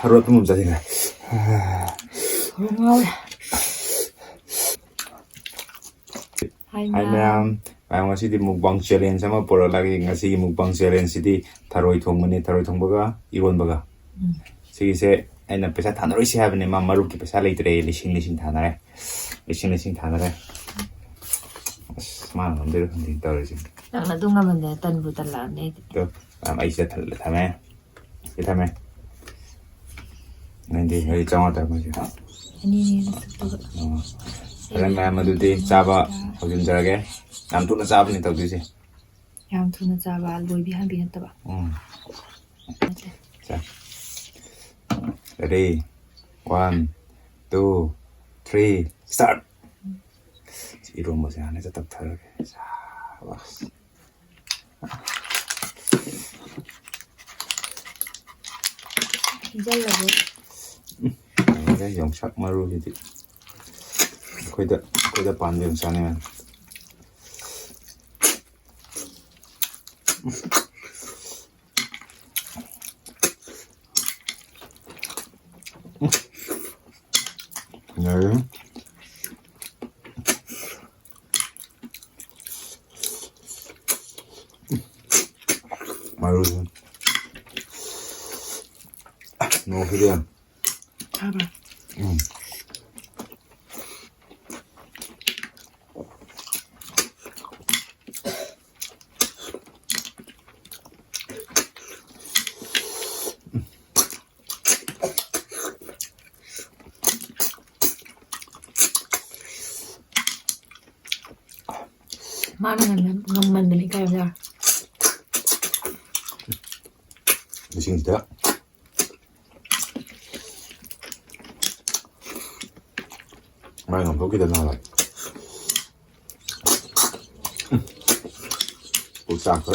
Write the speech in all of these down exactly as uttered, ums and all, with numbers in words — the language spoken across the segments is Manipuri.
ꯊꯔꯣꯏ ꯄꯨꯝꯕ ꯆꯥꯁꯤꯟꯈ꯭ꯔꯦ꯫ ꯉꯥꯎꯔꯦ꯫ ꯍꯥꯏ ꯃꯌꯥꯝ, ꯃꯌꯥꯝ ꯉꯁꯤꯗꯤ mukbang challenge ꯑꯃ ꯄꯨꯔꯛꯂꯒꯦ꯫ ꯉꯁꯤꯒꯤ mukbang challengeꯁꯤꯗꯤ ꯊꯔꯣꯏ ꯊꯣꯡꯕꯅꯤ, ꯊꯔꯣꯏ ꯊꯣꯡꯕꯒ ꯏꯔꯣꯟꯕꯒ꯫ ꯎꯝ꯫ ꯁꯤꯒꯤꯁꯦ ꯑꯩꯅ ꯄꯩꯁꯥ ꯊꯥꯅꯔꯣꯏꯁꯤ ꯍꯥꯏꯕꯅꯤ, ꯃꯥ ꯃꯔꯨꯞꯀꯤ ꯄꯩꯁꯥ ꯂꯩꯇ꯭ꯔꯦ, ꯂꯤꯁꯤꯡ ꯂꯤꯁꯤꯡ ꯊꯥꯅꯔꯦ, ꯂꯤꯁꯤꯡ ꯂꯤꯁꯤꯡ ꯊꯥꯅꯔꯦ꯫ ꯑꯁ, ꯃꯥꯅ ꯉꯝꯗꯣꯏꯔ ꯈꯪꯗꯦ ꯇꯧꯔꯤꯁꯦ꯫ ꯅꯪꯅ ꯑꯗꯨ ꯉꯝꯃꯟꯗꯅ ꯇꯟꯕꯨ ꯇꯜꯂꯛꯑꯕꯅꯦ ꯑꯩꯗꯤ꯫ ꯑꯗꯣ, ꯃꯌꯥꯝ ꯑꯩ ꯁꯤꯗ ꯊꯜꯂ ꯊꯝꯃꯦ꯫ ꯁꯤ ꯊꯝꯃꯦ꯫ ꯅꯪꯗꯤ ꯍꯧꯖꯤꯛ ꯆꯥꯝꯃꯉꯥ ꯇꯔꯥ ꯐꯪꯉꯦ꯫ ꯑꯅꯤꯅꯦ ꯅꯁꯛꯇꯨꯒ꯫ ꯑꯣ꯫ ꯐꯔꯦ ꯃꯌꯥꯝ, ꯑꯗꯨꯗꯤ ꯆꯥꯕ ꯍꯧꯖꯤꯟꯖꯔꯒꯦ꯫ ꯌꯥꯝ ꯊꯨꯅ ꯆꯥꯕꯅꯤ ꯇꯧꯗꯣꯏꯁꯦ꯫ ꯌꯥꯝ ꯊꯨꯅ ꯆꯥꯕ, ꯂꯣꯏꯕꯤ ꯍꯟꯕꯤ ꯅꯠꯇꯕ꯫ ꯎꯝ꯫ ꯅꯠꯇꯦ꯫ ꯁꯦ꯫ Ready? One, two, three, start! ꯏꯔꯣꯝꯕꯁꯦ ꯍꯥꯟꯅ ꯍꯦꯛꯇ ꯇꯞꯊꯔꯒꯦ꯫ ꯁꯥꯕꯥꯁ꯫ ꯄꯤꯖꯜꯂꯒꯦ꯫ ꯂꯣꯏꯔꯦ, ꯌꯣꯡꯆꯥꯛ ꯃꯔꯨꯁꯤꯗꯤ꯫ ꯑꯩꯈꯣꯏꯗ, ꯑꯩꯈꯣꯏꯗ ꯄꯥꯟꯕ ꯌꯣꯡꯆꯥꯛꯅꯦ꯫ ꯌꯥꯏꯌꯦ꯫ ꯃꯔꯨꯁꯦ꯫ ꯅꯣꯛꯁꯤꯗꯤ ꯌꯥꯝ꯫ ꯆꯥꯕ꯭ꯔꯥ? ꯎꯝ꯫ ꯃꯥꯅ ꯉꯝꯃꯟ-, ꯉꯝꯃꯟꯗꯅ ꯏꯀꯥꯏꯕ ꯌꯥꯎꯔꯦ꯫ ꯏꯁꯤꯡꯁꯤꯗ ꯃꯥꯏ ꯉꯥꯝꯊꯣꯛꯈꯤꯗꯅ ꯍꯥꯏꯕ꯫ ꯄꯨꯛ ꯆꯥꯛꯄ꯫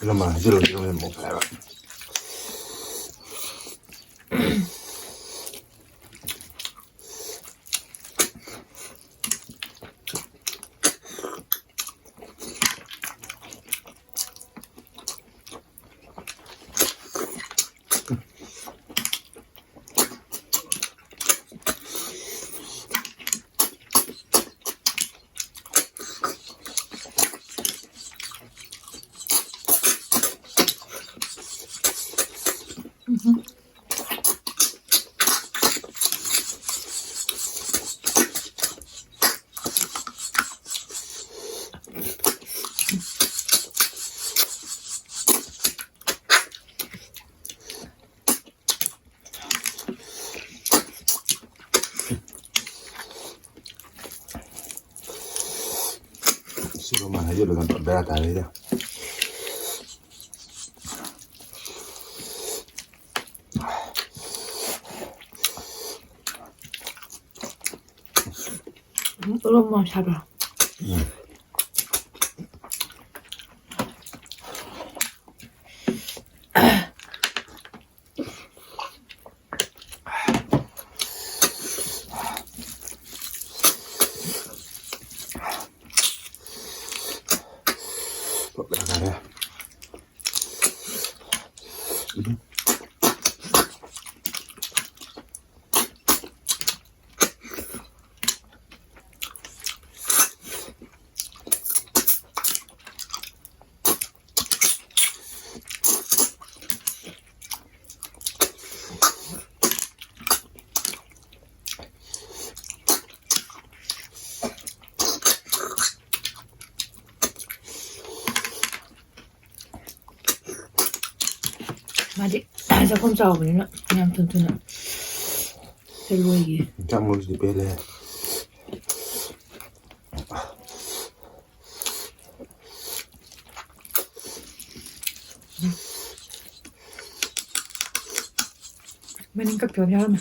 ꯏꯅꯝꯃ ꯍꯥꯏꯖꯤꯜꯂꯨ, ꯏꯅꯝꯃ ꯃꯣꯛ ꯍꯥꯏꯕ꯫ ꯃꯥ ꯍꯩꯖꯤꯜꯂꯒ ꯕꯦꯔꯥ ꯇꯥꯔꯦꯗ꯫ ꯎꯝ, ꯏꯔꯣꯝꯕ ꯁꯥꯕ꯭ꯔꯥ? ꯎꯝ꯫ ꯃꯥꯗꯤ ꯆꯥꯛꯈꯨꯝ ꯆꯥꯎꯕꯅꯤꯅ ꯌꯥꯝ ꯊꯨꯅ ꯊꯨꯅ ꯂꯣꯏꯒꯤ꯫ ꯆꯥꯛ ꯃꯔꯨꯁꯤꯗꯤ ꯄꯦꯜꯂꯦ꯫ ꯃꯅꯤꯡ ꯀꯛꯇꯕ ꯌꯥꯎꯔꯝꯃꯦ꯫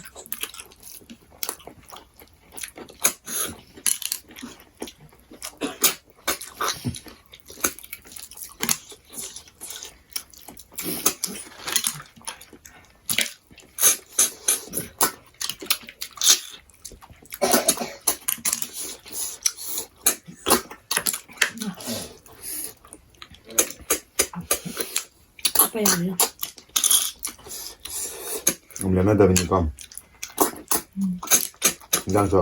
ꯍꯥꯞꯄ ꯌꯥꯅꯤꯅ꯫ ꯌꯥꯝ ꯂꯦꯝꯅꯗꯕꯅꯤꯀꯣ꯫ ꯎꯝ꯫ ꯏꯟꯖꯥꯡꯁꯨ꯫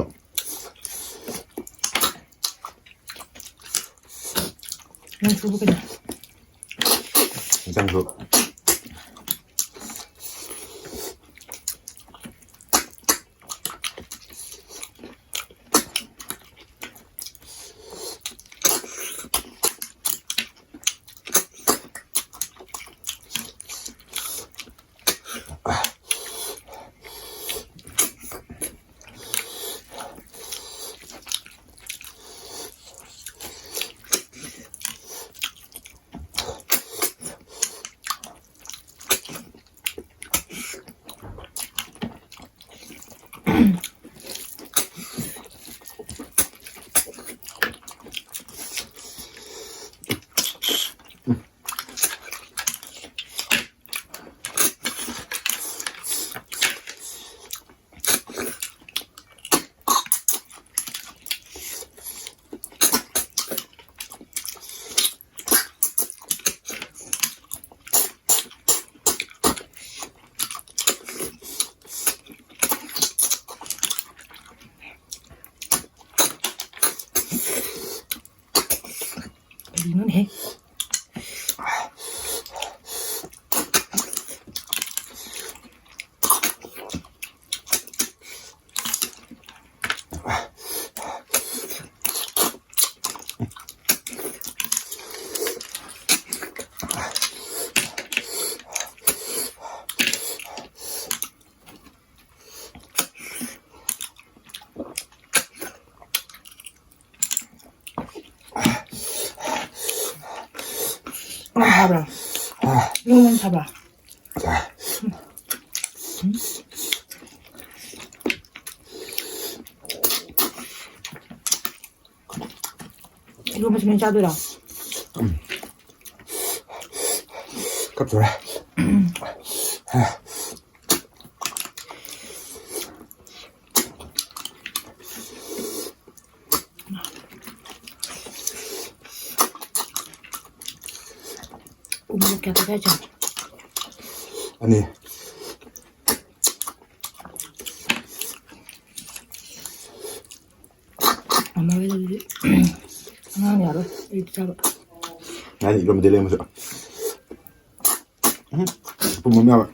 ꯅꯪ ꯁꯨꯕ ꯀꯩꯅꯣ? ꯏꯟꯖꯥꯡꯁꯨ꯫ ꯍꯦ꯫ ꯅꯪ ꯁꯥꯕ꯭ꯔꯥ? ꯅꯪ ꯁꯥꯕ꯭ꯔꯥ? ꯏꯔꯣꯝꯕꯁꯤ ꯅꯣꯏ ꯆꯥꯗꯣꯏꯔꯣ? ꯀꯞꯇꯣꯔꯦ꯫ ꯎ ꯃꯣꯔꯣꯛ ꯀꯌꯥ ꯇꯛꯈꯥꯏ ꯆꯪꯉꯤ? ꯑꯅꯤ꯫ ꯃꯃꯥꯒꯤꯗꯨꯗꯤ ꯑꯉꯥꯡ ꯌꯥꯔꯣꯏ, ꯑꯩ ꯆꯥꯕ꯫ ꯉꯥꯏ ꯏꯔꯣꯝꯕꯗꯤ ꯂꯩꯔꯝꯃꯁꯨ꯫ ꯎꯝ, ꯄꯨꯝ ꯑꯃ ꯌꯥꯎꯋꯦ꯫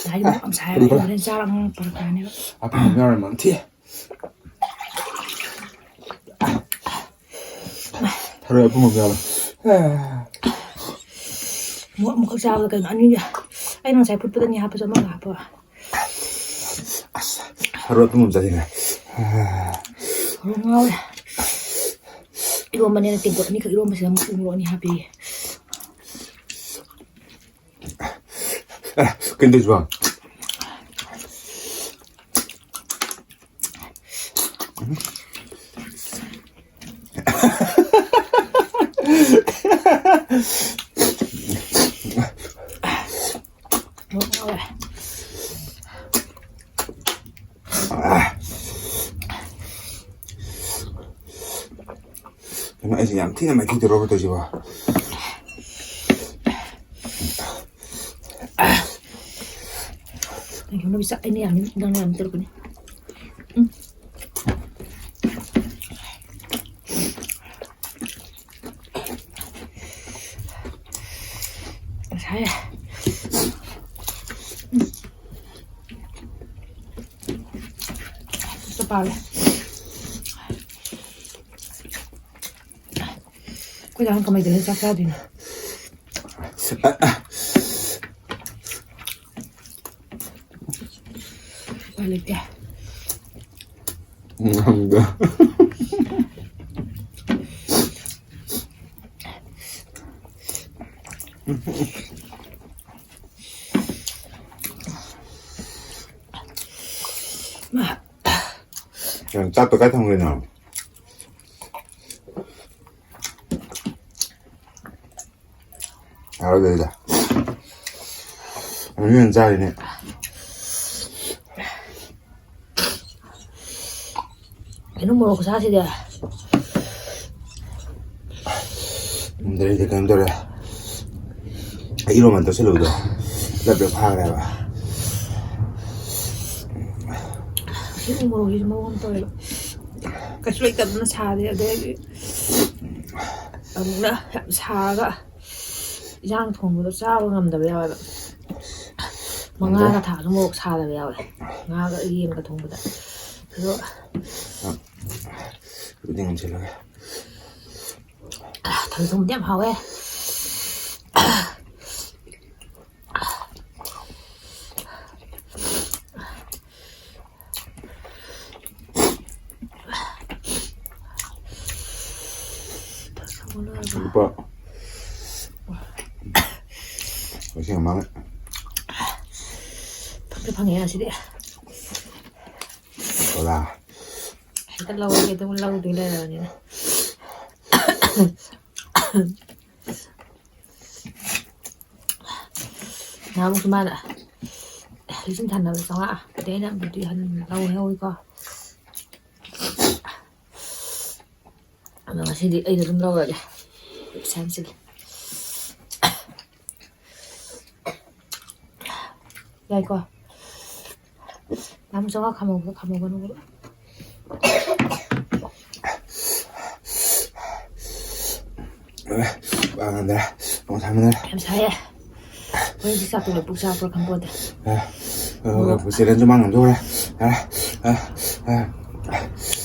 ꯉꯥꯏ ꯃꯣꯔꯣꯛ ꯌꯥꯝ ꯁꯥꯏ ꯍꯥꯏꯕ, ꯀꯔꯤꯕ? ꯍꯣꯔꯦꯟ ꯆꯥꯔ ꯑꯉꯥꯡ ꯄꯔꯛ ꯇꯥꯅꯦꯕ꯫ ꯑꯄꯨꯝ ꯑꯃ ꯌꯥꯎꯔꯝꯃ ꯊꯤ꯫ ꯊꯔꯣꯏ ꯑꯄꯨꯝꯕ ꯑꯃ ꯌꯥꯎꯔꯦ꯫ ꯃꯣꯔꯣꯛ ꯑꯃꯈꯛ ꯆꯥꯕꯗ ꯀꯩꯅꯣ ꯑꯅꯤ, ꯑꯩꯅ ꯉꯁꯥꯏ ꯐꯨꯠꯄꯗ ꯑꯅꯤ ꯍꯥꯞꯄꯁꯨ ꯑꯃꯒ ꯍꯥꯞꯄꯣ꯫ ꯑꯁ, ꯊꯔꯣꯏ ꯑꯄꯨꯝꯕ ꯑꯃ ꯆꯥꯁꯤꯅꯦ꯫ ꯃꯣꯔꯣꯛ ꯉꯥꯎꯔꯦ꯫ ꯏꯔꯣꯝꯕꯅꯦꯅ ꯇꯦꯡꯀꯣꯠ ꯑꯅꯤꯈꯛ ꯏꯔꯣꯝꯕꯁꯤꯗ ꯑꯃꯨꯛ ꯃꯣꯔꯣꯛ ꯑꯅꯤ ꯍꯥꯞꯄꯤ꯫ ꯑꯦ, ꯀꯩꯅꯣ ꯇꯧꯔꯤꯁꯤꯕꯣ? ꯃꯣꯔꯣꯛ ꯉꯥꯎꯔꯦ꯫ ꯀꯩꯅꯣ, ꯑꯩꯁꯦ ꯌꯥꯝ ꯊꯤꯅ ꯃꯥꯏꯊꯤ ꯇꯧꯔꯕ ꯇꯧꯔꯤꯁꯤꯕꯣ? ꯀꯩꯅꯣ, ꯅꯨꯄꯤ ꯆꯥꯛ ꯑꯩꯅ ꯌꯥꯝ, ꯅꯪꯅ ꯌꯥꯝ ꯇꯧꯔꯛꯀꯅꯤ꯫ ꯎꯝ꯫ ꯁꯥꯏꯌꯦ꯫ ꯆꯞ ꯄꯥꯜꯂꯦ꯫ ꯑꯩꯈꯣꯏ ꯗꯥꯅ ꯀꯃꯥꯏꯅ ꯇꯧꯔꯒ ꯆꯥꯛ ꯆꯥꯗꯣꯏꯅꯣ? ꯎꯄꯥꯏ ꯂꯩꯇꯦ꯫ ꯉꯝꯗ꯫ ꯃꯥ꯫ ꯀꯩꯅꯣ, ꯆꯥꯛꯇꯣ ꯀꯥꯏ ꯊꯝꯒ꯭ꯔꯤꯅꯣ? ꯌꯥꯔꯣꯏꯗ꯫ ꯑꯗꯨ ꯍꯦꯟꯅ ꯆꯥꯔꯤꯅꯦ꯫ ꯀꯩꯅꯣ ꯃꯣꯔꯣꯛ ꯈꯨꯁꯥꯁꯤꯗꯤ꯫ ꯉꯝꯗ꯭ꯔꯦ, ꯑꯩꯗꯤ ꯀꯩꯅꯣ ꯇꯧꯔꯦ꯫ ꯑꯩ ꯏꯔꯣꯟꯕ ꯇꯧꯁꯜꯂꯨꯕꯗꯣ ꯂꯞ ꯂꯞ ꯐꯥꯈ꯭ꯔꯦꯕ꯫ ꯁꯤ ꯎ ꯃꯣꯔꯣꯛꯁꯤꯁꯨ ꯃꯑꯣꯡ ꯑꯃ ꯇꯧꯋꯦꯕ꯫ ꯀꯩꯁꯨ ꯂꯩꯇꯕꯅ ꯁꯥꯔꯦ, ꯑꯗꯩꯗꯤ ꯑꯃꯨꯛꯅ ꯌꯥꯝ ꯁꯥꯔꯒ ꯏꯟꯖꯥꯡ ꯊꯣꯡꯕꯗꯣ ꯆꯥꯕ ꯉꯝꯗꯕ ꯌꯥꯎꯋꯦꯕ꯫ ꯃꯉꯥꯒ ꯊꯥꯛꯑꯁꯨ ꯃꯣꯔꯣꯛ ꯁꯥꯗꯕ ꯌꯥꯎꯋꯦ꯫ ꯉꯥꯒ ꯌꯦꯟꯒ ꯊꯣꯡꯕꯗ꯫ ꯑꯗꯣ ꯑꯗꯨꯗꯤ ꯉꯝꯁꯤꯜꯂꯒ꯫ ꯊꯔꯣꯏ ꯊꯣꯡꯕꯗꯤ ꯌꯥꯝ ꯍꯥꯎꯋꯦ꯫ ꯂꯨꯄꯥ ꯂꯤꯁꯤꯡ ꯑꯃ ꯃꯥꯡꯉꯦ꯫ ꯐꯪꯗꯤ ꯐꯪꯉꯦ ꯉꯁꯤꯗꯤ꯫ ꯕꯣꯔꯥ꯫ ꯍꯦꯛꯇ ꯂꯧꯔꯒꯦ ꯑꯗꯨꯝ ꯂꯧꯗꯣꯏ ꯂꯩꯔꯕꯅꯤꯅ꯫ ꯅꯍꯥꯟꯃꯨꯛꯁꯨ ꯃꯥꯅ ꯂꯤꯁꯤꯡ ꯊꯥꯅꯕ ꯆꯥꯝꯃꯉꯥ ꯑꯗꯩ ꯑꯩꯅ ꯑꯗꯨꯗꯤ ꯍꯟ ꯂꯧꯍꯧꯋꯤꯀꯣ꯫ ꯑꯗꯣ ꯉꯁꯤꯗꯤ ꯑꯩꯅ ꯑꯗꯨꯝ ꯂꯧꯔꯒꯦ ꯄꯩꯁꯥ ꯌꯥꯝ ꯆꯤꯜꯂꯤ꯫ ꯌꯥꯏꯀꯣ꯫ ꯌꯥꯝ ꯆꯥꯎꯔꯥꯛ ꯈꯥꯝꯍꯧꯕꯗꯣ ꯈꯥꯝꯍꯧꯒꯅꯨ꯫ ꯋꯥ ꯉꯝꯗ꯭ꯔꯦ꯫ ꯑꯃꯨꯛ ꯊꯝꯃꯦ꯫ ꯌꯥꯝ ꯁꯥꯏꯌꯦ꯫ ꯍꯣꯔꯦꯟ ꯆꯥꯛ ꯆꯥꯛꯇꯣ ꯂꯣꯏ ꯄꯨꯛ ꯆꯥꯛꯄ꯭ꯔꯥ ꯈꯪꯄꯣꯟꯇꯦ꯫ ꯄꯨꯛ ꯆꯦꯜꯂꯦ, ꯑꯗꯨ ꯃꯥꯡꯉꯝꯗꯣꯔꯦ꯫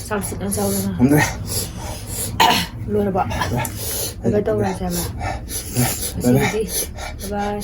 ꯆꯥꯛ ꯁꯤꯠꯅ ꯆꯥꯎꯗꯅ꯫ ꯉꯝꯗ꯭ꯔꯦ꯫ ꯂꯣꯏꯔꯕ? ꯀꯩꯅꯣ ꯇꯧꯔꯁꯦ ꯍꯥꯏꯕ? ꯉꯁꯤꯒꯤꯗꯤ꯫ ꯕꯥꯏ ꯕꯥꯏ꯫